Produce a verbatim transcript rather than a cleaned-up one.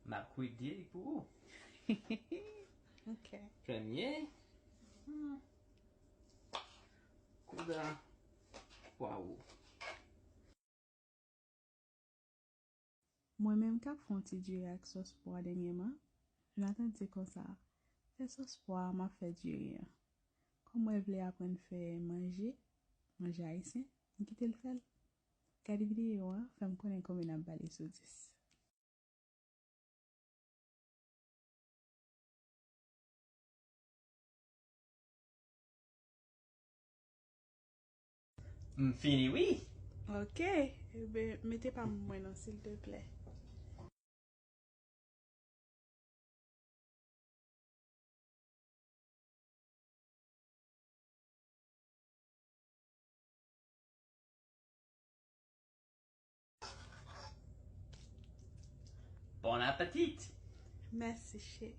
M ap kwit diri pou ou. Ok. Premye. Hmm. Kouda pwa ou. Mwen menm k ap fè yon ti diri ak sòs pwa dènyèman, Jonathan di konsa, fè sòs pwa a, m ap fè diri an. Kòm mwen vle aprann fè manje, manje ayisyen, m kite l fè l. Gade videyo a, fè m konnen konbyen n ap bale sou dis. M fini wi. Ok, ebe, mete pa m mwen non, silteplè. Bon appetit! Mèsi, cheri.